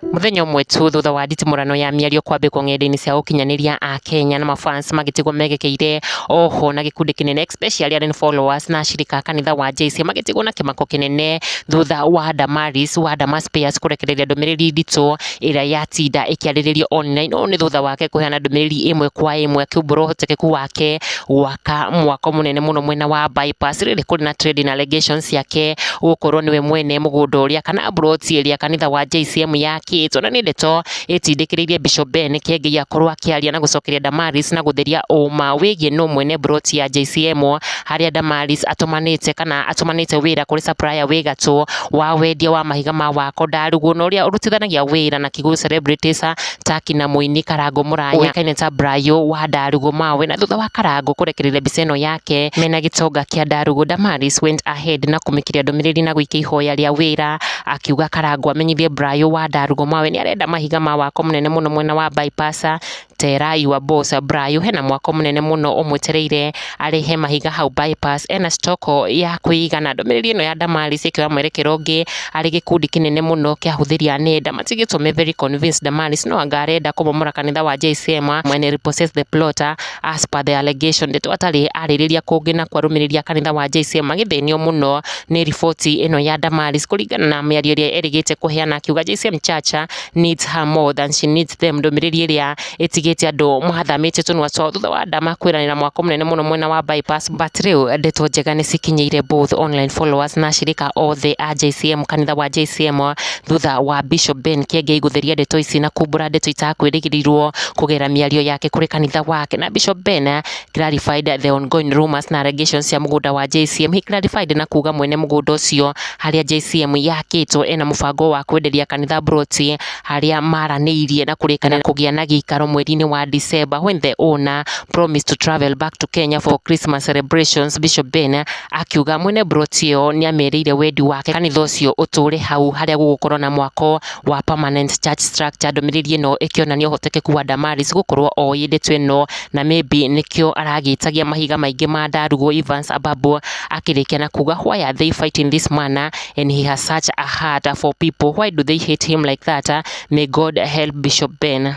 Mũthenya ũmwe tu thutha wa nditimũrano ya mĩario kwambĩkwo ng'enda-inĩ cia ũkinyanĩria a Kenya na mafans magĩtigwo megekeire oho na gĩkundi kĩnene, especially arĩa nĩ followers na ashirika a kanitha wa JC, magĩtigwo na kĩmako kĩnene thutha wa Damaris wa Damas Spares kũrekereria ndũmĩrĩri nditũ ĩrĩa yatinda ĩkĩarĩrĩrio online. Ũũ nĩ thutha wake kũheana ndũmĩrĩri ĩmwe kwa ĩmwe akiumbũra ũhotekeku wake gwaka mwako mũnene mũno mwena wa Bypass. Rĩrĩ kũrĩ na trending allegations ciake gũkorwo nĩwe mwene mũgũnda ũrĩa kana plot ĩrĩa kanitha wa JCM yakĩtwo, na nĩ ndeto ĩtindĩkĩrĩirie Bishop Ben Kĩengei akorwo akĩaria na gũcokeria Damaris na gũtheria ũma wĩgiĩ nũ mwene plot ya JCM, harĩa Damaris atũmanĩte kana atũmanĩte wĩra kũrĩ supplier wĩ gatũ wa wendia wa mahiga ma wako Ndarugu, na ũrĩa ũrutithanagia wĩra na Kikuyu celebrities ta kina mũini Karango Mũraya ũĩkaine ta Brayo wa Ndarugu Mawe. Na thutha wa Karango kũrekereria mbica ĩno yake mena gĩtonga kĩa Ndarugu, Damaris went ahead na kũmĩkiria ndũmĩrĩri na gũikia ihoya rĩa wĩra, akiuga Karango amenyithie Brayo wa Ndarugu Mawe nĩ arenda mahiga ma wako mũnene mũno mwena wa Bypass. Tera your boss Brayo hena mwako mũnene mũno ũmwetereire arehe mahiga hau Bypass, ena stock ya kũigana. Ndũmĩrĩri ĩno ya Damaris ĩkĩoya mwerekero ũngĩ arĩ gĩkundi kĩnene mũno kĩa ahũthĩri a nenda matigĩtwo me very convinced Damaris no anga arenda kũmomora kanitha wa JCM mwene repossess the plot as per the allegation. Ndeto atarĩ arĩrĩria kũngĩ na kwarũmĩrĩria kanitha wa JCM magĩthĩnio mũno nĩ riboti ĩno ya Damaris kũringana na mĩario ĩrĩa erĩgĩte kũheana, akiuga JCM Church needs her more than she needs them. Ndũmĩrĩri ĩrĩa ĩtigĩte andũ mathamĩtie tũnua twao thutha wa Dama kwĩranĩra mwako mũnene mũno mwena wa Bypass. But rĩu ndeto njega nĩ cikinyĩire both online followers na ashirika othe a JCM, kanitha wa JCM, thutha wa Bishop Ben Kĩengei gũtheria ndeto ici na kumbũra ndeto itakwĩrĩgĩrĩirwo kũgera mĩario yake kũrĩ kanitha wake. Na Bishop Ben clarified the ongoing rumors na allegations cia mũgũnda wa JCM. He clarified na kuga mwene mũgũnda ũcio harĩa JCM yakĩtwo ena mũbango wa kwenderia kanitha plot, harĩa maranĩirie na kũrĩkanĩra kũgĩa na gĩikaro mweri-inĩ wa December, when the owner promised to travel back to Kenya for Christmas celebrations. Bishop Ben akiuga mwene plot ĩyo nĩamerĩire wendi wake kanitha ũcio ũtũre hau harĩa gũgũkorwo na mwako wa permanent church structure. Ndũmĩrĩri ĩno ĩkĩonania ũhotekeku wa Damaris gũkorwo oĩ ndeto ĩno na maybe nĩkĩo aragĩtagia mahiga maingĩ ma Ndarugo. Evans Ababu akĩrĩkia na kuga, "Why are they fighting this man and he has such a heart for people? Why do they hate him like that? May God help Bishop Ben."